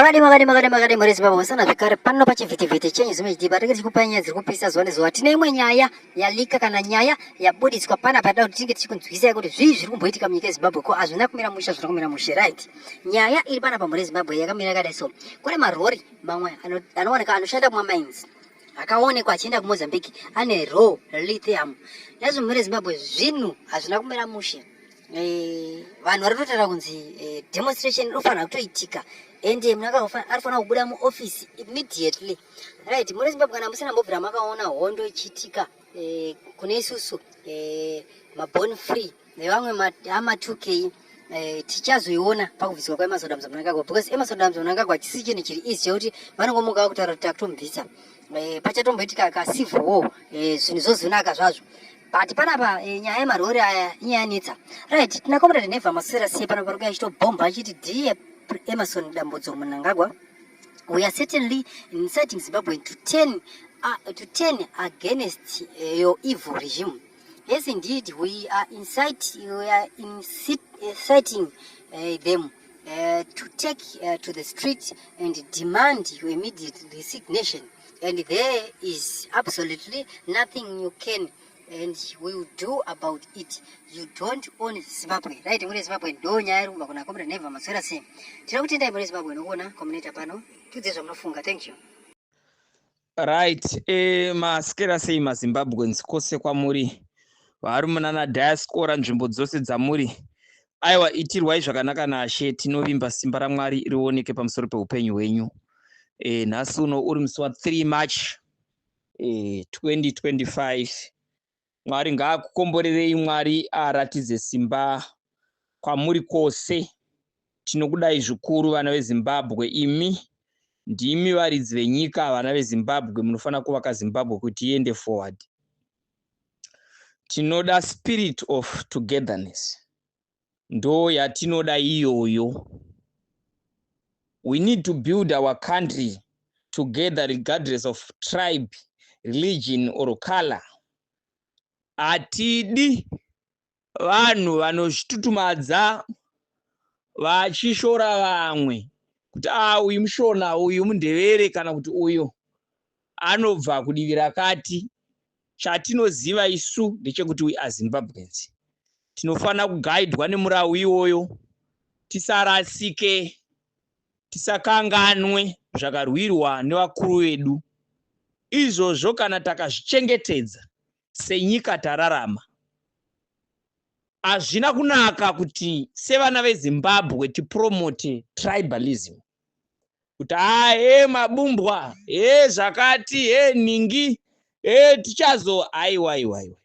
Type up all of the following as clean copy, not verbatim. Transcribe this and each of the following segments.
Makadi, makadi, makadi, makadi, mhuri Zimbabwe, musana zvekare pano pachivhitivhiti chenyu Zimage Patinenge tichikupai nyaya dziri kupisa zuva nezuva. Tine imwe nyaya yalika kana nyaya yabudiswa pana patida kuti tinge tichikunzwisai kuti zvii zviri kumboitika munyika yeZimbabwe. Ko hazvina kumira mushe, hazvina kumira mushe, right? Nyaya iri pana pamhuri Zimbabwe yakamira yakadai so. Kune marori mamwe anowanika anoshanda kumamines akaonekwa achienda kuMozambique ane raw lithium. Nazvo, mhuri Zimbabwe, zvinhu hazvina kumira mushe. Vanhu vari kutotaura kunzi demonstration inofanira kutoitika ende munhu arifanira kubuda muoffice immediately, right? Mune Zimbabwe, kana musina mbobvira makaona hondo ichiitika kune isusu maborn free nevamwe ama2K, tichazoiona pakubviswa kwaEmmerson Dambudzo Mnangagwa, because Emmerson Dambudzo Mnangagwa chisi chinhu chiri easy chekuti vanongomuka kutaura kuti takutomubvisa. Pachatomboitika kacivil war, zvinhu zvozonaka zvazvo. But panapa nyaya yemarori aya inyaya yanetsa, right? Tina Comrade Never Maswera Sei panapa pari kuya achitobhomba achiti, "Dear Emmerson Dambudzo Mnangagwa, we are certainly inciting Zimbabwe to turn against your evil regime. Yes, indeed, we are inciting them to take to the street and demand your immediate resignation, and there is absolutely nothing you can and will do about it. You don't own Zimbabwe." Right, muri Zimbabwe, ndo nyaya iri kubva kuna Comrade Never Maswera Sei. Tinoda kutendai muri Zimbabwe nokuona kwamunoita pano. Tiudze zvamunofunga. Thank you. Right, maskera sei maZimbabweans kwose kwamuri, vari munana diaspora, nzvimbo dzose dzamuri? Aiwa, itirwai zvakanaka nashe. Tinovimba simba raMwari rioneke pamusoro peupenyu hwenyu. Nhasi uno uri musi wa3 March 2025. Mwari ngaakukomborerei, Mwari aratidze simba kwamuri kwose. Tinokudai zvikuru, vana veZimbabwe. Imi ndimi varidzi venyika. Vana veZimbabwe, munofanira kuvaka Zimbabwe kuti iende forward. Tinoda spirit of togetherness, ndo yatinoda iyoyo. We need to build our country together regardless of tribe, religion or color. Hatidi vanhu vanozvitutumadza vachishora vamwe kuti a uyu muShona, uyu muNdevere, kana kuti uyu anobva kudivi rakati. Chatinoziva isu ndechekuti we are Zimbabweans. Tinofanira kugaidwa nemurau iwoyo, tisarasike, tisakanganwe zvakarwirwa nevakuru vedu. Izvozvo kana takazvichengetedza senyika, tararama. Hazvina kunaka kuti sevana veZimbabwe tipromote tribalism, kuti ha he mabumbwa, he zvakati, he ningi, he tichazo. Aiwa, aiwa, aiwa,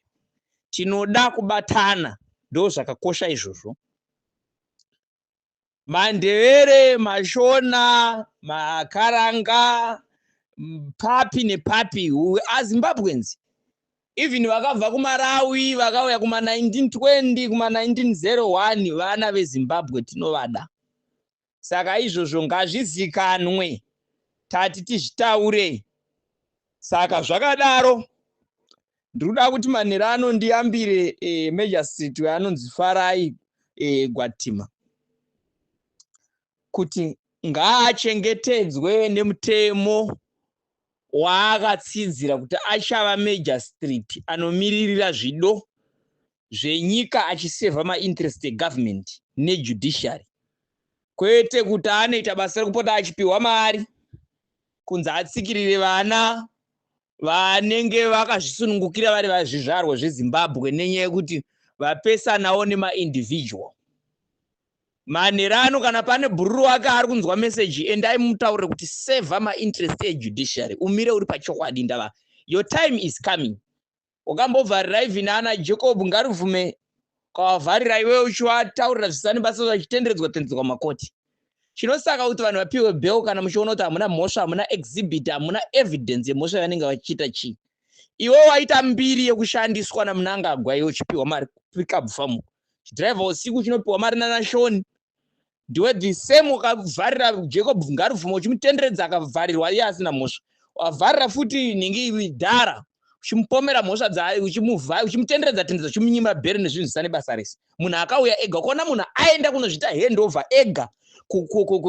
tinoda kubatana, ndo zvakakosha izvozvo. MaNdevere, maShona, maKaranga, papi nepapi, aZimbabweans. Even vakabva kuMarawi, vakauya kuma1920, kuma1901, vana veZimbabwe, tinovada. Saka izvozvo ngazvizikanwe, tati tizvitaure. Saka zvakadaro, ndiri kuti manhero ano ndiyambire magistrate anonzi Farai Gwatima kuti ngaachengetedzwe nemutemo waakatsidzira kuti achava magistrate anomiririra zvido zvenyika, achisevha mainterest egovernment nejudiciary, kwete kuti anoita basa rekupota achipiwa mari kunzi atsikirire vana vanenge vakazvisunungukira vari vazvizvarwa zveZimbabwe, nenyaya yekuti vapesanawo nemaindividual. Manhero ano, kana pane bhururu wake ari kunzwa meseji, endai mutaurire kuti sevha mainterest ejudiciary, umire uri pachokwadi. Ndava your time is coming. Wakambovharira even ana Jacob Ngarivhume, ukavavharira iwewe uchivataurira zvisina basa, zvachitenderedzwa tenderedzwa makoti. Chinosaka kuti vanhu vapiwe bail kana muchiona kuti hamuna mhosva, hamuna exhibit, hamuna evidence yemhosva yavanenge vachiita chii? Iwe waita mbiri yekushandiswa naMunangagwa, iwe uchipiwa mari pickup farm, chidhiraivha usiku, chinopiwa mari nanaShoni. Ndiwe the same wakavharira Jacob Ngarivhume uchimutenderedza, akavharirwa iye asina mhosva. Wavharira futi nhingi dhara uchimupomera mhosva, uchimutenderedza tenderedza, uchimunyima bail nezvinhu zvisina nebasa rese. Munhu akauya ega, ukaona munhu aenda kunozviita handover ega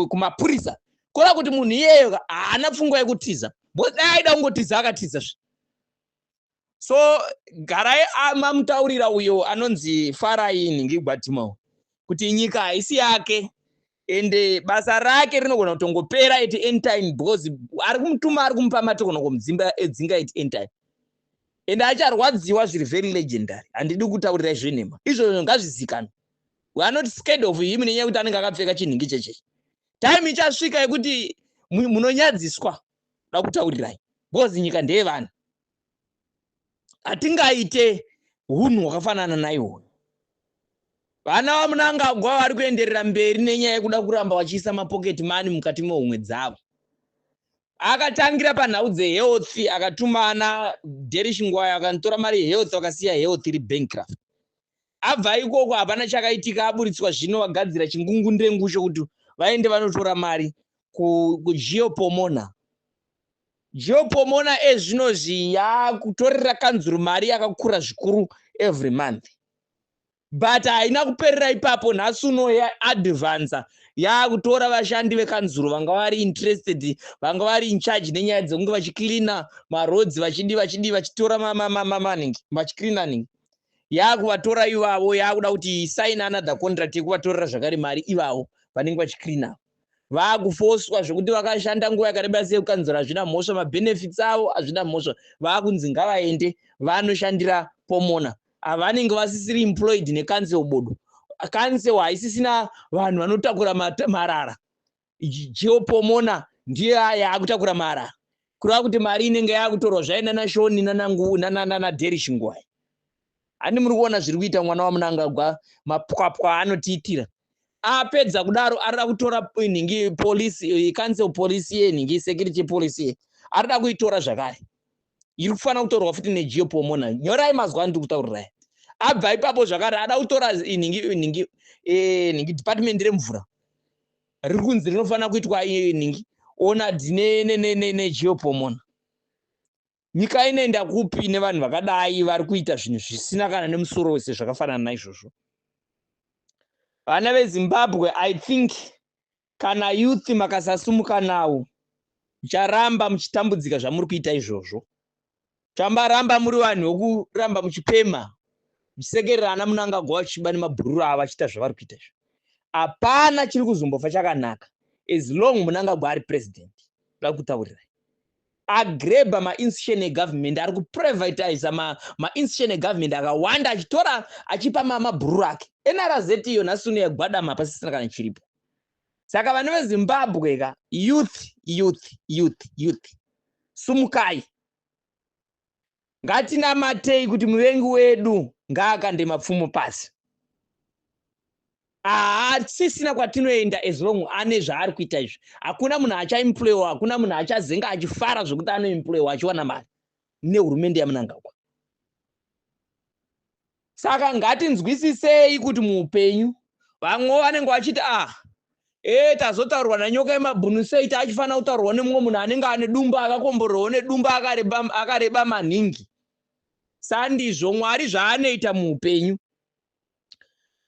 kumapurisa. Kureva kuti munhu iyeyo haana pfungwa yekutiza, because dai aida kungotiza akatiza zve. So garai mamutaurira uyo anonzi Farai Nhingi Gwatima kuti nyika haisi yake, ende basa rake rinogona kutongopera at any time, because ari kumutuma ari kumupa matogona kumudzimba edzinga at any time, ende acharwadziwa zviri very legendary. Handidi kutaurira zvenhema, izvozvo ngazvizikanwe. We are not scared of him nenyaya yekuti anenge akapfeka chinhingi cheche. Time ichasvika yekuti munonyadziswa da kutaurirai, because nyika ndeyevanhu. Hatingaite hunhu hwakafanana naihwoyo. Vana vaMunangagwa vari kuenderera mberi nenyaya yekuda kuramba vachiisa mapocket money mukati mehomwe dzavo. Akatangira panhau dzehealth, akatuma ana Derish Ngwaya akanotora mari yehealth, vakasiya health iri bankrupt. Abva ikoko hapana chakaitika. Aburitswa zvino, vagadzira chingungundengu chokuti vaende vanotora mari kuGeo Pomona. Geo Pomona ezvinozvi yakutorera kanzuru mari yakakura zvikuru every month, but haina kuperera ipapo. Nhasi uno yaadvansa, yakutora vashandi vekanzuru vanga vari interested, vanga vari in charge nenyaya dzekunge vachicleana maroads, vachidi vachidi vachitora maningi, vachicleana ningi, yakuvatora ivavo. Yakuda kuti isaina another contract yekuvatorera zvakare mari ivavo vanenge vachicleana. Vaakufoswa zvokuti vakashanda nguva yakareba sei kukanzura hazvina mhosva, mabenefits avo hazvina mhosva, vaakunzi ngavaende vanoshandira Pomona. Havanenge vasisiri employed necouncil bodo. Council haisisina vanhu vanotakura marara. Geo Pomona ndiyo yaakutakura marara, kureva kuti mari inenge yaakutorwa zvaina naShoni nanaDerish Ngwai. Handi muri kuona zviri kuita mwana waMunangagwa, mapwapwa anotiitira? Apedza kudaro, arida kutora nhingi police, council police yenhingi, security police arida kuitora zvakare, iri kufanira kutorwa futi neGeo Pomona. Nyorai mazwa andiri kutaurirai. Abva ipapo zvakare, ada kutora nhingi department remvura, riri kunzi rinofanira kuitwa nhingi owned neGeo Pomona. Nyika inoenda kupi nevanhu vakadai vari kuita zvinhu zvisina kana nemusoro wese zvakafanana naizvozvo? Vana veZimbabwe, I think kana youth makasasumuka nawo, mucharamba muchitambudzika zvamuri kuita izvozvo. Chambaramba muri vanhu vokuramba muchipema, muchisekerera ana Munangagwa vachiba nemabhururu avo, vachiita zvavari kuita izvo. Hapana chiri kuzombofa chakanaka as long Munangagwa ari president. Da kutaurirai, agreba mainstitution egovernment, ari kuprivatiza mainstitution egovernment akawanda, achitora achipa mabhururu ake. NRZ iyo nhasi uno yagwadama, pasisina kana chiripo. Saka vana veZimbabwe ka, youth, youth, youth, youth, sumukai. Ngatinamatei kuti muvengi wedu ngaakande mapfumo pasi. Haasisina kwatinoenda as long ane zvaari kuita izvi. Hakuna munhu achaemployiwa, hakuna munhu achazenga achifara zvokuti anoemployiwa achiwana mari nehurumende yaMunangagwa. Saka ngatinzwisisei kuti muupenyu vamwewo vanenge vachiti, "Ah, e tazotaurirwa nanyoka yemabhunu sei? Taachifanira kutaurwa nemumwe munhu anenge ane dumba, akakomborerwawo nedumba, akareba, akareba maningi." Sandizvo Mwari zvaanoita muupenyu.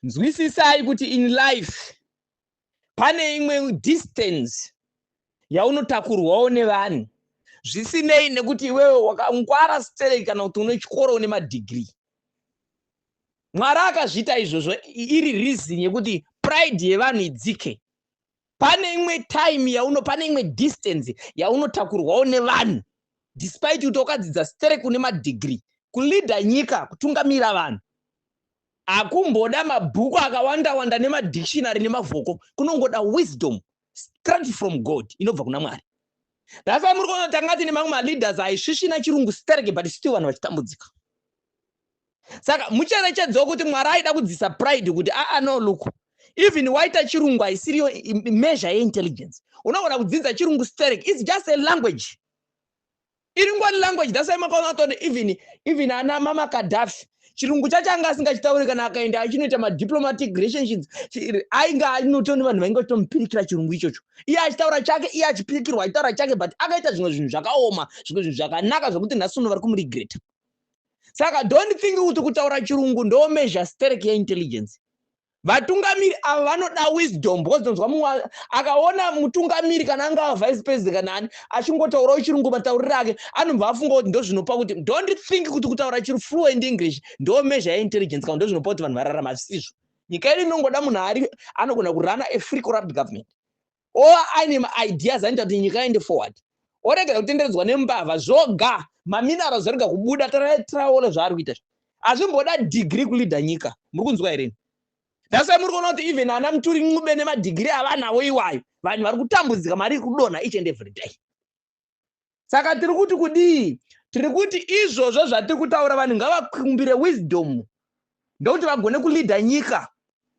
Nzwisisai kuti in life pane imwe distance yaunotakurwawo nevanhu, zvisinei nekuti iwewe wakangwara stereki kana kuti une chikoro, une madhigiri. Mwari akazviita izvozvo iri reason yekuti pride yevanhu idzike. Pane imwe time yauno, pane imwe distance yaunotakurwawo nevanhu, despite kuti wakadzidza stereki, une madhigiri. Kuleada nyika, kutungamira vanhu, hakumboda mabhuku akawanda wanda nemadictionary nemavhoko. Kunongoda wisdom straight from God, inobva kuna Mwari. That's why muri kuona tanga tine mamwe maleaders aisvisvina chirungu stereke, but still vanhu vachitambudzika. Saka mucherechedzewo kuti Mwari aida kudzisa pride kuti, aa, no, look, even waita chirungu haisiriyo measure yeintelligence. Unogona kudzidza chirungu sterek, it's just a language, iri ngori language. That's why makaona kutoti even ana mama Kadhafi, chirungu chacho anga asingachitauri. Kana akaenda achinoita madiplomatic relationships, ainge anotoni vanhu vainge vachitomupirikira chirungu ichocho, iye achitaura chake, iye achipirikirwa achitaura chake. But akaita zvimwe zvinhu zvakaoma, zvimwe zvinhu zvakanaka zvokuti nhasi uno vari kumuregreta. Saka don't think kuti kutaura chirungu ndo measure sterek yeintelligence. Vatungamiri ava vanoda wisdom, because tonzwa mumwe akaona mutungamiri, kana angava vice president kana ani, achingotaurawo Chirungu, matauriro ake anobva afunga kuti ndozvinopa kuti, don't think kuti kutaura chiri fluent English ndo measure yeintelligence kana ndozvinopa kuti vanhu vararama. Hazvisizvo. Nyika yedu inongoda munhu ari anogona kuruna a free corrupt government or aine maideas anoita kuti nyika iende forward, oregera kutenderedzwa nembavha zvoga. Maminerals arega kubuda, taraole zvaari kuita. Hazvimboda degree kuleada nyika. Muri kunzwa here? That's why muri kuona kuti even ana Mthuli Ncube nemadegree avanavo iwayo, vanhu vari kutambudzika, mari iri kudonha each and every day. Saka tiri kuti kudii? Tiri kuti izvozvo zvatiri kutaura, vanhu ngavakumbire wisdom ndokuti vagone kuleada nyika.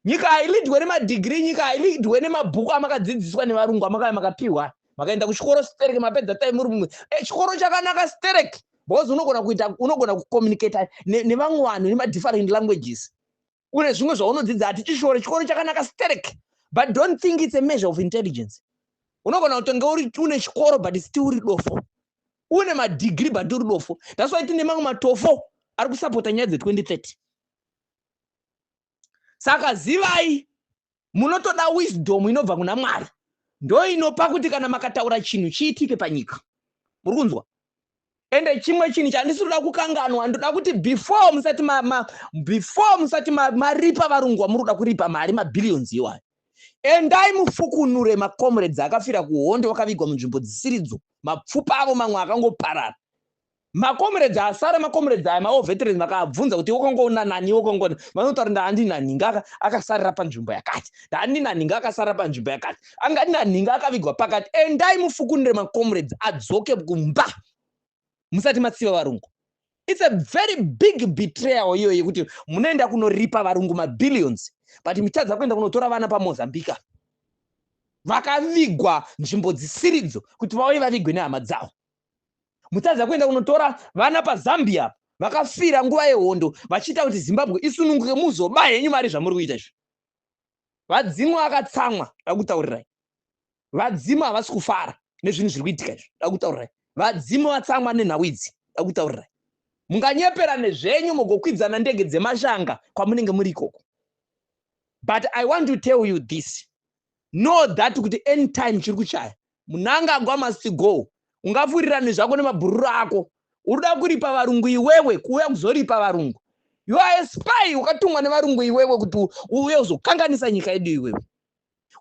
Nyika haileadwe nemadegree, nyika haileadwe nemabhuku amakadzidziswa nevarungu, amakaya makapiwa, makaenda kuchikoro sterek, mapedza time muri mumwe. Chikoro chakanaka sterek because unogona kuita, unogona kucommunicata nevamwe vanhu nemadifferent languages, une zvimwe zvaunodzidza. Hatichishore, chikoro chakanaka sterek, but don't think it's a measure of intelligence. Unogona kutonge uri une chikoro but still uri dofo, une madegree but uri dofo. That's why tine mamwe matofo ari kusapota nyaya dze2030. Saka zivai, munotoda wisdom inobva kuna Mwari, ndo inopa kuti kana makataura chinhu chiitike panyika. Muri kunzwa? Ende chimwe chinhu chandisi kuda kukanganwa, ndoda kuti before musati maripa varungu vamuri kuda kuripa mari mabillions iwayo, endai mufukunure macomrades akafira kuhondo, vakavigwa munzvimbo dzisiridzo, mapfupa avo mamwe akangoparara. Macomrades asara, macomrades aya mawar veterans, makaabvunza kuti wakangoona nani, wakangoona, vanotaura, "Ndaandina nhinga akasarira panzvimbo yakati, ndaandina nhinga akasarira panzvimbo yakati, angandina nhinga akavigwa pakati." Endai mufukunure macomrades adzoke kumba musati matsiva varungu. It's a very big betrayal iyoyo yekuti munoenda kunoripa varungu mabillions but muchitadza kuenda kunotora vana paMozambique vakavigwa nzvimbo dzisiridzo kuti vauye vavigwe nehama dzavo. Mutadza kuenda kunotora vana paZambia vakafira nguva yehondo vachiita kuti Zimbabwe isununguke, muzoba henyu mari. Zvamuri kuita izvi, vadzimu akatsamwa. Dakutaurirai, vadzimu havasi kufara nezvinhu zviri kuitika izvi. Dakutaurirai, vadzimu vatsamwa nenhau idzi. Dakutaurirai, munganyepera nezvenyu, mugokwidzana ndege dzemashanga kwamunenge muri ikoko, but I want to tell you this: know that kuti anytime chiri kuchaya, Mnangagwa must go. Ungafurirane zvako nemabhururu ako, uri kuda kuripa varungu iwewe, kuuya kuzoripa varungu. You are a spy, wakatumwa nevarungu iwewe kuti uuye uzokanganisa nyika yedu. Iwewe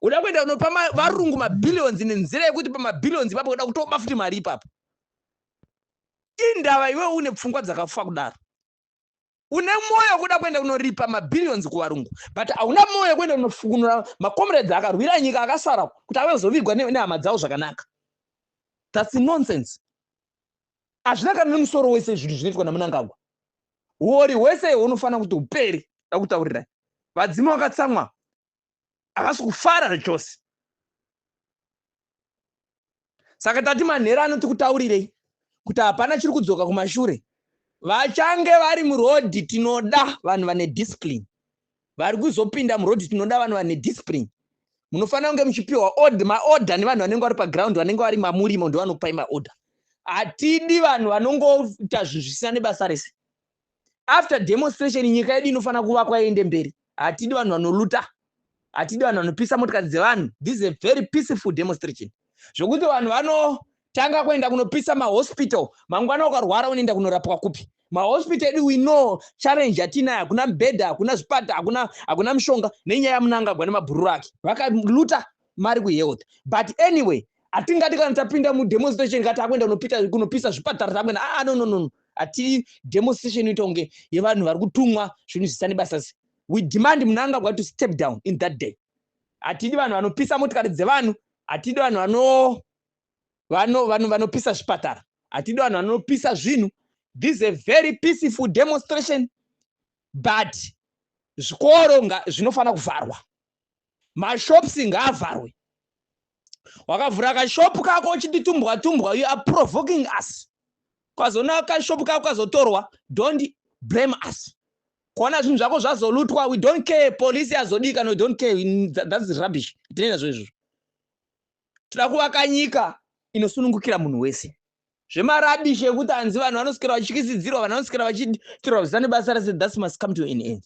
uda kuenda kunopa varungu mabillions nenzira yekuti pamabillions ipapo uda kutoba futi mari ipapo. Indava iwewe une pfungwa dzakafa kudaro? Une mwoyo wekuda kuenda kunoripa mabillions kuvarungu, but hauna mwoyo wekuenda kunofukunura macomrades akarwira nyika akasara kuti ave kuzovigwa nehama dzavo zvakanaka. That's nonsense. Hazvina kana nemusoro wese zvinhu zvinoitwa naMnangagwa. Uori hwese hunofanira kuti uperi. Dakutaurirai, vadzimu vakatsamwa, havasi kufara zvachose. Saka tati manhero anoti kutaurirei kuti hapana chiri kudzoka kumashure. Vachange vari murodhi, tinoda vanhu vane discipline. Vari kuzopinda murodhi, tinoda vanhu vane discipline. Munofanira kunge muchipiwa maorder nevanhu vanenge vari paground, vanenge vari mamurimo, ndo vanokupai maorder. Hatidi vanhu vanongoita zvinhu zvisina nebasa rese. After demonstration, nyika yedu inofanira kuvakwa, iende mberi. Hatidi vanhu vanoloota, hatidi vanhu vanopisa motikari dzevanhu. This is a very peaceful demonstration, zvokuti vanhu vanotanga kuenda kunopisa mahospital, mangwana ukarwara unoenda kunorapwa kupi? Mahospital edu, we know challenge yatinayo: hakuna mibhedha, hakuna zvipata, hakuna mishonga, nenyaya yaMnangagwa nemabhururu ake vakaloota mari kuhealth. But anyway, hatingati kana tapinda mudemonstration kati akuenda kunopisa zvipatara, takuenda. Ah, no, no, no, hatidi demonstration inoita kunge yevanhu vari kutumwa zvinhu zvisina nebasa. We demand Mnangagwa to step down in that day. Hatidi vanhu vanopisa motikari dzevanhu, hatidi vanhu vanopisa zvipatara, hatidi vanhu vanopisa zvinhu. This is a very peaceful demonstration, but zvikoro zvinofanira kuvharwa, mashops ngaavharwe. Wakavhura kashopu kako uchiti tumbwa tumbwa, you are provoking us. Kwazona kashopu kako kazotorwa, don't blame us. Kuona zvinhu zvako zvazolootwa, we don't care. Polisi yazodii kana, we don't care, that's rubbish. Tine nazvo izvozvo. Toda kuvaka nyika inosunungukira munhu wese. Zvemarubbish ekuti hanzi vanhu vanoswera vachityisidzirwa, vanhu vanoswera vachitirwa zvisina nebasa rese, that must come to an end.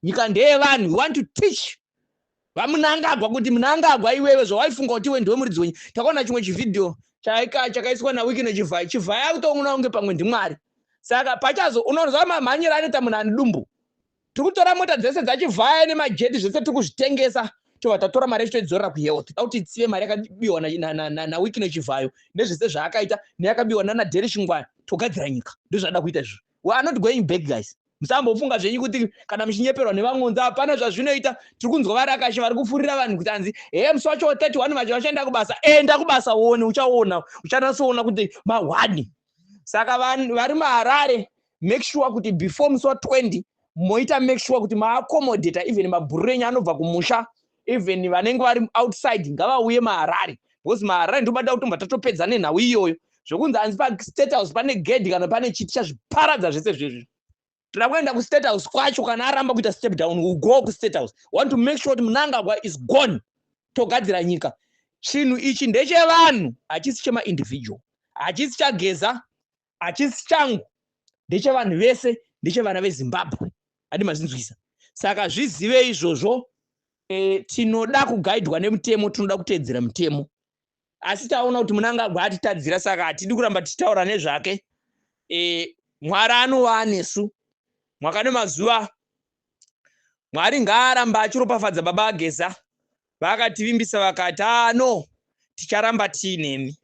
Nyika ndeyevanhu. We want to teach. VaMunangagwa, kuti Munangagwa, iwewe zvawaifunga kuti iwe ndiwe muridzi wenyu. Takaona chimwe chivhidhiyo chakaiswa naWicknell Chivayo. Chivayo akutoona kunge pamwe ndimwari. Saka pachazo unonzwa mamhanyiro anoita munhu ane dumbu. Tiri kutora mota dzese dzaChivhaya nemajeti, zvese tiri kuzvitengesa, tobva tatora mari yacho toidzorera kuhealth. Da kuti tsive mari yakabiwa naWicknell Chivayo nezvese zvaakaita, neyakabiwa nanaDerry Chingwaya, togadzira nyika. Ndozvada kuita izvozvo. We are not going back, guys. Musambofunga zvenyu kuti kana muchinyeperwa nevangonzi, hapana zvazvinoita. Tiri kunzwa varakashi vari kufurira vanhu kuti anzi he, musi wacho 31 vacho vachaenda kubasa. Enda kubasa uone, uchaona, uchanatsoona kuti mahwani. Saka vari muHarare, make sure kuti before musi wa20 moita make sure kuti maaccommodata even mabhururu enyu anobva kumusha, even vanenge vari outside ngavauye maHarare, because maHarare ndobada kutombva tatopedza nenhau iyoyo. Zvokunzi hanzi paState House pane gedhi kana pane chiti, chazviparadza zvese zvezvi. Toda kuenda kuState House kwacho. Kana aramba kuita step down, we go kuState House. Want to make sure kuti Munangagwa is gone, togadzira nyika. Chinhu ichi ndechevanhu, hachisi chemaindividual, hachisi chaGeza, hachisi changu, ndechevanhu vese, ndechevana veZimbabwe. Hadi mazinzwisa? Saka zvizive izvozvo. Tinoda kugaidwa nemutemo, tinoda kuteedzera mutemo, asi taona kuti Munangagwa atitadzira, saka hatidi kuramba tichitaura nezvake. Mwari anova anesu mwaka nemazuva. Mwari ngaaramba achiropafadza baba aGeza. Vakativimbisa vakati, "Ano ticharamba tiinemi."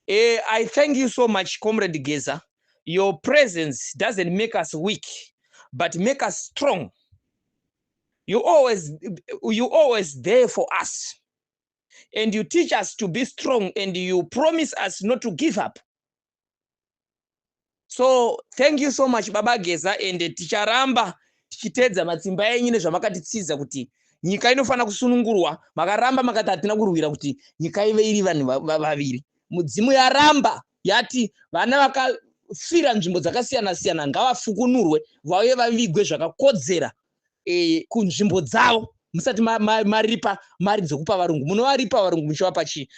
I thank you so much, Comrade Geza. Your presence doesn't make us weak but make us strong. You always there for us and you teach us to be strong and you promise us not to give up. So thank you so much, Baba Geza, and ticharamba tichiteedza matsimba enyu nezvamakatitsidza kuti nyika inofanira kusunungurwa. Makaramba makati hatina kurwira kuti nyika ive iri vanhu vaviri. Mudzimu yaramba yati vana vakafira nzvimbo dzakasiyana siyana ngavafukunurwe, vauye vavigwe zvakakodzera kunzvimbo dzavo. Musati maripa mari dzokupa varungu, munovaripa varungu muchivapa chii?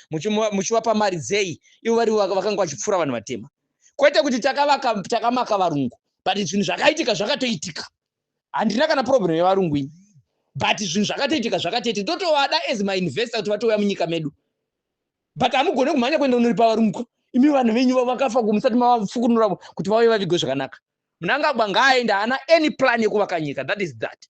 Muchivapa mari dzei ivo vari vakanga vachipfuura vanhu vatema? Kwete kuti takavaka, takamaka varungu, but zvinhu zvakaitika zvakatoitika. Handina kana problem yevarungu ini, but zvinhu zvakatoitika zvakatoitika. Totovada as mainvestor kuti vatouya munyika medu, but hamugone kumhanya kuenda kunoripa varungu imi vanhu venyu vakafa musati mavafukunura kuti vauye vavigwe zvakanaka. Munangagwa ngaaende, haana any plan yekuvaka nyika. That is that.